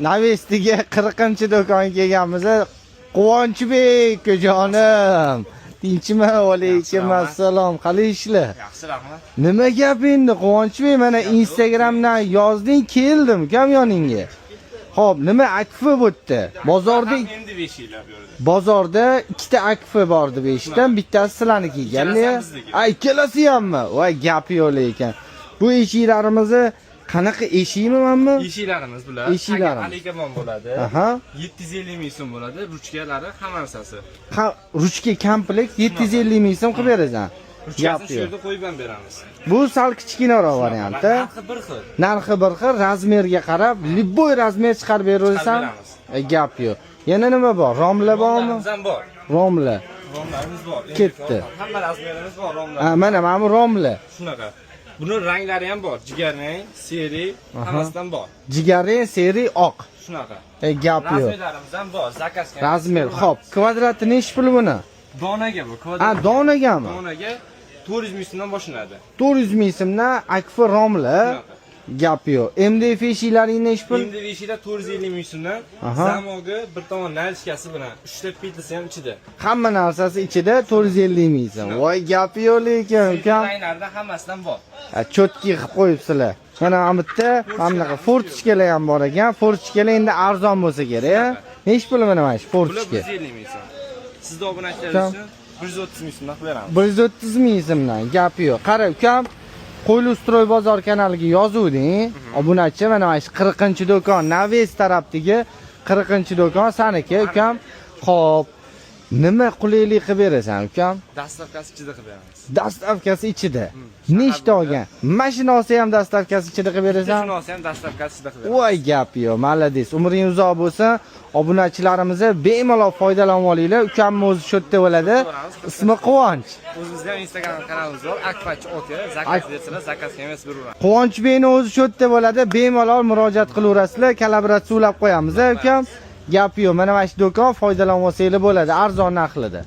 Navestiga 40-do'konga kelganmiz. Quvonchbek jonim. Tinchmi? Alaykum assalom. Qalay ishlar? Yaxshi, rahmat. Nima gap endi, Quvonchbek? Mana Instagramdan yozding, keldim ukam yoningga. Xo'p, nima akfi bo'tdi? Bozorda Ham endi 5 yil bu yerda. Bozorda ikkita akfi bor deb eshitdim. Bittasi sizlarniki ekan. Ikkalasi ham bizniki. A, ikkalasi hammi? Voy, gap yo'q lekin. Bu eshiklarimizni qanaqa eshikmi manmi? Eshiklarimiz bular. Eshiklarimiz. Alikabon bo'ladi. Aha. 750 ming so'm bo'ladi. Ruchkalari, hamma narsasi. Ha, ruchka komplekt 750 ming so'm qilib berasan. Gap Ruchkasini shu yo'q. yerda qo'yib ham beramiz. Bu sal kichkinaroq varianti. Narxi bir xil. Narxi bir xil, razmerga qarab, любой razmer chiqarib beraversan. Chiqarib beramiz. Gap yo'q. Yana nima bor? Romlar bormi? Romlarimiz ham bor. Romlar. Romlarimiz bor. Endi Ketdi. hamma razmerimiz bor, romlar. Ha, mana bu romlar. Shunaqa. Buni ranglari ham bor. Jigarrang, seri, hammasidan bor. Jigarrang, seri, oq. Shunaqa. Gap yo'q. Razmerlarimiz ham bor. Zakazga. Razmer, xo'p. Kvadrati nechi pul buni? Donaga bu Ha, kvadrat. donagami? Donaga 400 ming so'mdan boshlanadi. 400 ming so'mdan akfa romlar. Shunaqa. Gap yo'q. MDF eshiklaring nechi pul? Endi eshiklar 450 ming so'mdan. Aha. Zamogi bir tomon nalichkasi bilan, 3 ta petlisi ham ichida. Hamma narsasi ichida 450 ming so'm. Voy, gap yo'q lekin, ukam. Ranglardan hammasidan bor. Ha, чётко qilib qo'yibsizlar. Mana bu yerda mana bunaqa форточка lar ham bor ekan. Форточка lar endi arzon bo'lsa kerak, a? Nechi pul mana shu Bular форточка? 150 ming so'm. Sizni obunachilar Ukam. uchun 130 ming so'mdan qilib beramiz. 130 ming so'mdan, gap yo'q. Qara ukam, Qo'yli Stroy bozor kanaliga yozuvding. Obunachi mana shu 40-do'kon, Naves tarafdagi 40-do'kon saniki, ukam. Xo'p, nima qulaylik qilib berasan, ukam? Доставка si ichida qilib beramiz. Доставка si ichida. Nechta olgan? Mashina olsa ham доставка si ichida qilib berasan? Shuni olsa ham доставка si ichida qilib beramiz. Voy, gap yo'q, молодец. Umring uzoq bo'lsin. Obunachilarimiz bemalol foydalanib olinglar. Ukamni o'zi shu yerda bo'ladi. Ismi Quvonch. O'zimizda ham Instagram kanalimiz bor. Akfachi aka, zakaz bersalar, zakazga ham beraveramiz. Quvonchbekni o'zi shu yerda bo'ladi. Bemalol murojaat qilaverasizlar. Kolaboratsiya ulab qo'yamiz, ukam. Gap yo'q. Mana shu do'kon, foydalanib olsanglar bo'ladi arzon narxlarda.